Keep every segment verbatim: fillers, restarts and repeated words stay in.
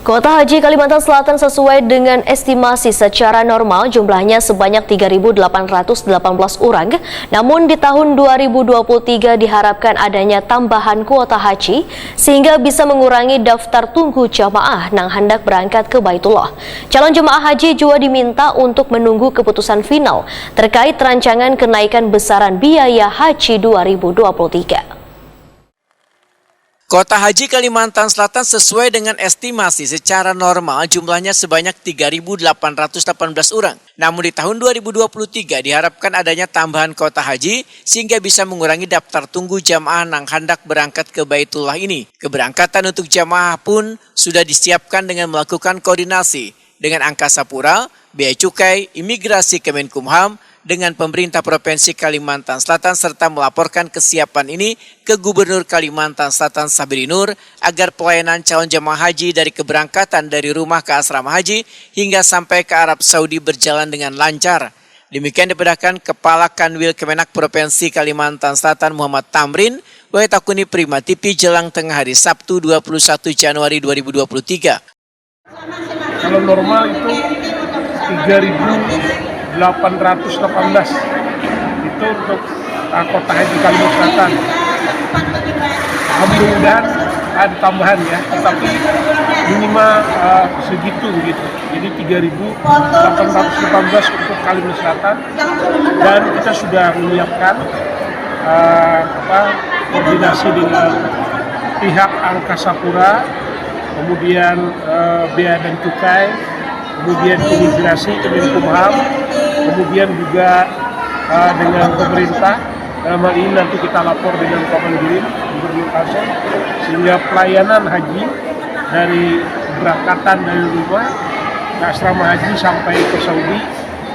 Kuota haji Kalimantan Selatan sesuai dengan estimasi secara normal jumlahnya sebanyak tiga ribu delapan ratus delapan belas orang, namun di tahun dua ribu dua puluh tiga diharapkan adanya tambahan kuota haji sehingga bisa mengurangi daftar tunggu jamaah nang hendak berangkat ke Baitullah. Calon jemaah haji juga diminta untuk menunggu keputusan final terkait rancangan kenaikan besaran biaya haji dua ribu dua puluh tiga. Kota Haji Kalimantan Selatan sesuai dengan estimasi secara normal jumlahnya sebanyak tiga ribu delapan ratus delapan belas orang. Namun di tahun dua ribu dua puluh tiga diharapkan adanya tambahan kota haji sehingga bisa mengurangi daftar tunggu jamaah nang hendak berangkat ke Baitullah ini. Keberangkatan untuk jamaah pun sudah disiapkan dengan melakukan koordinasi dengan Angkasa Pura, Bea Cukai, Imigrasi, Kemenkumham, dengan pemerintah Provinsi Kalimantan Selatan serta melaporkan kesiapan ini ke Gubernur Kalimantan Selatan Sabri Nur agar pelayanan calon jemaah haji dari keberangkatan dari rumah ke asrama haji hingga sampai ke Arab Saudi berjalan dengan lancar. Demikian dipadahkan Kepala Kanwil Kemenag Provinsi Kalimantan Selatan Muhammad Tamrin, wae takuni Prima T V jelang tengah hari Sabtu dua puluh satu Januari dua ribu dua puluh tiga. Kalau normal itu tiga ribu delapan ratus delapan belas. Itu untuk uh, kota haji Kalimantan Selatan. Mudah-mudahan ada tambahan ya, tetapi minimal uh, segitu gitu. Jadi tiga ribu delapan ratus delapan belas untuk Kalimantan Selatan dan kita sudah menyiapkan uh, apa koordinasi dengan pihak Angkasa Pura, kemudian uh, bea dan cukai, kemudian imigrasi, Kemenkumham, kemudian juga uh, dengan pemerintah. Dalam hal ini nanti kita lapor dengan Paman Girim, Gubernur Kalsel, sehingga pelayanan haji dari keberangkatan dari rumah ke asrama haji sampai ke Saudi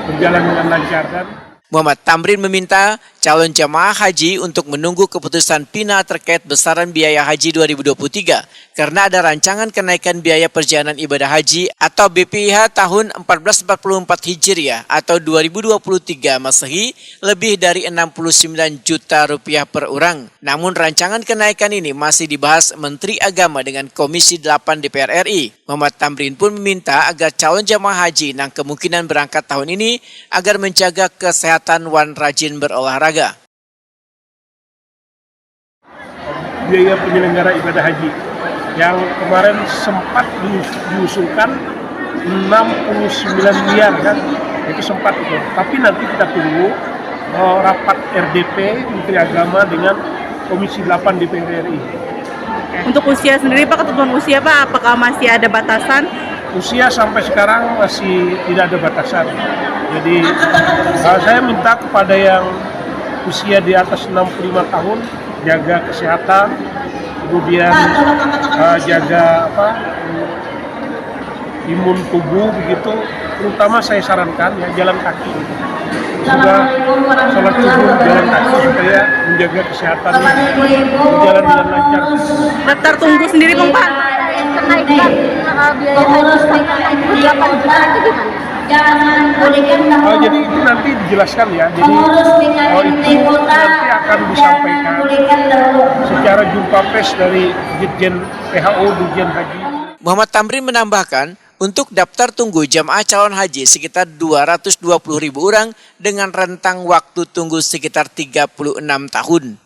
berjalan dengan lancar dan Muhammad Tamrin meminta calon jamaah haji untuk menunggu keputusan final terkait besaran biaya haji dua ribu dua puluh tiga karena ada rancangan kenaikan biaya perjalanan ibadah haji atau B P I H tahun empat belas empat puluh empat Hijriah atau dua ribu dua puluh tiga Masehi lebih dari enam puluh sembilan juta rupiah per orang. Namun rancangan kenaikan ini masih dibahas Menteri Agama dengan Komisi delapan D P R R I. Muhammad Tamrin pun meminta agar calon jamaah haji nang kemungkinan berangkat tahun ini agar menjaga kesehatan wan rajin berolahraga. Biaya penyelenggara ibadah haji yang kemarin sempat diusulkan enam puluh sembilan miliar kan, itu sempat itu. Tapi nanti kita tunggu uh, rapat R D P Menteri Agama dengan Komisi delapan D P R R I. Untuk usia sendiri Pak, ketentuan usia Pak, apakah masih ada batasan? Usia sampai sekarang masih tidak ada batasan. Jadi uh, saya minta kepada yang usia di atas enam puluh lima tahun jaga kesehatan, kemudian uh, jaga apa imun tubuh begitu, terutama saya sarankan ya jalan kaki. Juga salat subuh jalan kaki supaya menjaga kesehatan, jalan dengan lancar. Daftar tunggu sendiri pun Pak. Oh, jadi itu nanti dijelaskan ya. Jadi oh, itu nanti akan disampaikan secara jumpa pers dari Ditjen P H O, Ditjen Haji. Muhammad Tamrin menambahkan, untuk daftar tunggu jamaah calon haji sekitar dua ratus dua puluh ribu orang dengan rentang waktu tunggu sekitar tiga puluh enam tahun.